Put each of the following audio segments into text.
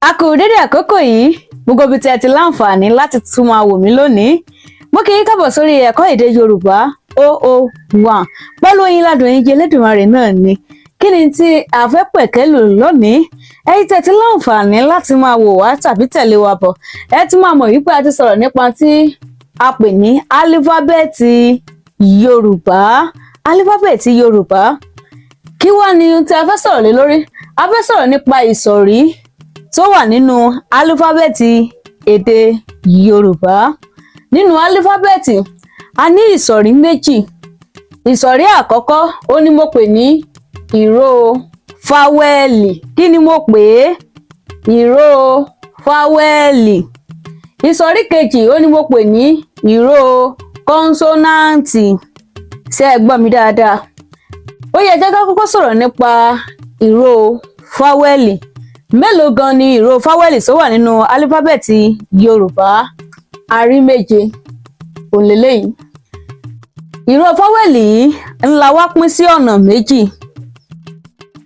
A kú dédé àkókò yìí, gbogbo ibi tí ẹ ti láǹfààní láti tún máa wò mí lónìí. Mo kí yín káàbọ̀ sórí ẹ̀kọ́ èdè Yorùbá 001 pẹ̀lú Oyinládùn Ẹyinjú Elédùmarè náà ni. Kí ni tí a fẹ́ pẹ̀kẹ́lù lónìí? Ẹ̀yin tẹ́ ti láǹfààní láti máa wò wá tàbí tẹ̀lé wa bọ̀, ẹ ti máa mọ̀ wípé a ti sọ̀rọ̀ nípa tí a pè ní álífábẹ́ẹ̀tì Yorùbá. Álífábẹ́ẹ̀tì Yorùbá. Kí wá ni ohun tí a fẹ́ sọ̀rọ̀ lé lórí? A fẹ́ sọ̀rọ̀ nípa ìsọ̀rí tó wà nínú álífábẹ́ẹ̀tì èdè Yorùbá. Nínú álífábẹ́ẹ̀tì, a ní ìsọ̀rí méjì. Ìsọ̀rí àkọ́kọ́ òhun ni mo pè ní ìró fáwẹ́ẹ̀lì. Kí ni mo pè é? Ìró fáwẹ́ẹ̀lì. Ìsọ̀rí kejì òhun ni mo pè ní ìró kọ́nsọ́náǹtì. Ṣé ẹ gbọ́ mi dáadáa? Ó yá, ẹ jẹ́ ká kọ́kọ́ sọ̀rọ̀ nípa ìró fáwẹ́ẹ̀lì. Mélòó gan ni ìró fáwẹ́lì tó wà nínú álífábẹ́ẹ̀tì Yorùbá? A rí méje, òun leléyìí. Ìró fáwẹ́lì yìí ń la wá pín sí ọ̀nà méjì.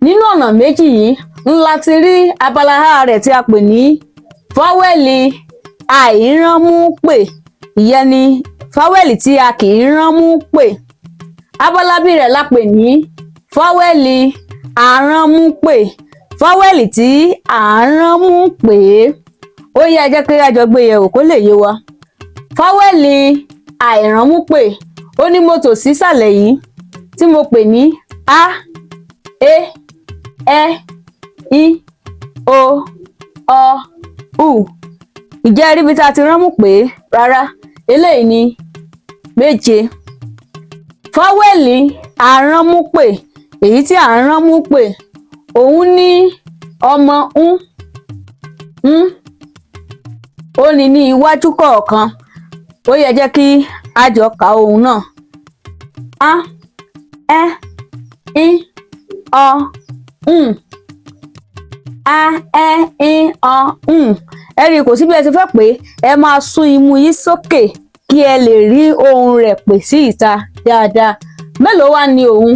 Nínú ọ̀nà méjì yìí ń la ti rí abala A rẹ̀ tí a pè ní fáwẹ́lì àìránmúpè, ìyẹn ni fáwẹ́lì tí a kì í ránmú pè. Abala B rẹ̀ la pè ní fáwẹ́lì aránmúpè, fáwẹ́lì tí à ń ránmú pè é. Ó yá, ẹ jẹ́ kí á jọ gbé yẹ̀wò kó lè yé wa. Fáwẹ́lì àìránmúpè ó ní mo tò sísàlẹ̀ yìí tí mo pè ní a, é, ẹ́, í, o, ọ, ù. Ǹjẹ́ ẹ rí ibi tí a ti ránmú pè é? Rárá. Eléyìí ni méje. Fáwẹ́lì aránmúpè, èyí tí à ń ránmú pè, òun ní ọmọ ń, ń, ó ní ní iwájú kọ̀ọ̀kan. Ó yá, ẹ jẹ́ kí á jọ kà ohun náà: á, ẹ́, í, ọ, ǹ. Á, ẹ́, í, ọ, ǹ. Ẹ rí i, kò sí bí ẹ ti fẹ́ pè é, ẹ máa sún imú yín sókè kí ẹ lè rí ohùn rẹ̀ pè sí ìta dáadáa. Mélòó wá ní òun?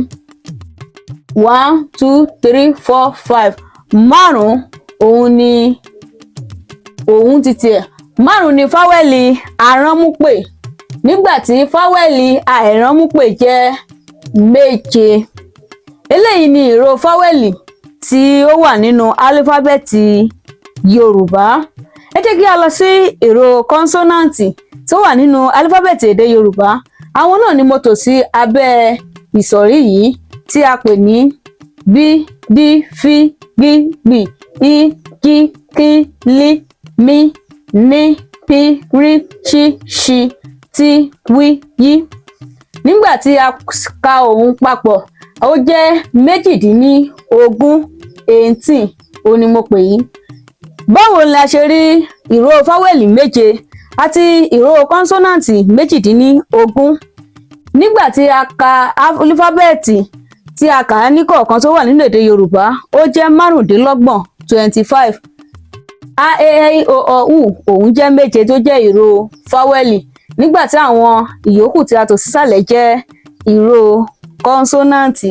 One, two, three, four, five. Márùn-ún òun ni òun ti tiẹ̀. Márùn-ún ni fáwẹ́lì aránmúpè, nígbà tí fáwẹ́lì àìránmúpè jẹ́ méje. Eléyìí ni ìró fáwẹ́lì tí ó wà nínú álífábẹ́ẹ̀tì Yorùbá. Ẹ jẹ́ kí a lọ sí ìró kọ́nsọ́náǹtì tó wà nínú álífábẹ́ẹ̀tì èdè Yorùbá. Àwọn náà ni mo tò sí abẹ́ ìsọ̀rí yìí tí a pè ní b, d, f, g, gb, i, j, k, l, m, n, p, r, ṣ, ṣ, t, w, y. Nígbà tí a ka òun papọ̀, ó jẹ́ 18, 18 òun ni mo pè yìí. Báwo ni a ṣe rí ìró fáwẹ́lì méje àti ìró kọ́nsọ́náǹtì 18? Nígbà tí a ka álífábẹ́ẹ̀tì, tí a kà á ní kọ̀ọ̀kan tó wà nínú èdè Yorùbá, ó jẹ́ 25, 25. A, e, i, o, ọ, u, òun jẹ́ méje tó jẹ́ ìró fáwẹ́lì, nígbà tí àwọn ìyókù tí a tò sísàlẹ̀ jẹ́ ìró kọ́nsọ́náǹtì.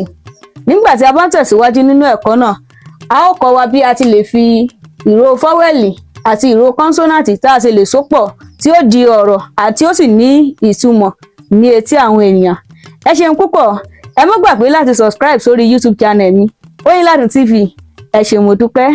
Nígbà tí a bá ń tẹ̀síwájú nínú ẹ̀kọ́ náà, a ó kọ́ wa bí a ti lè fi ìró fáwẹ́lì àti ìró kọ́nsọ́náǹtì tá a ṣe lè so pọ̀ tí ó di ọ̀rọ̀ àti ó sì ní ìtumọ̀ ní etí àwọn ènìyàn. Ẹ ṣeun púpọ̀. Ẹ má gbàgbé láti subscribe sórí YouTube channel mi, Oyinladùn TV. Ẹ ṣeun, mo dúpẹ́.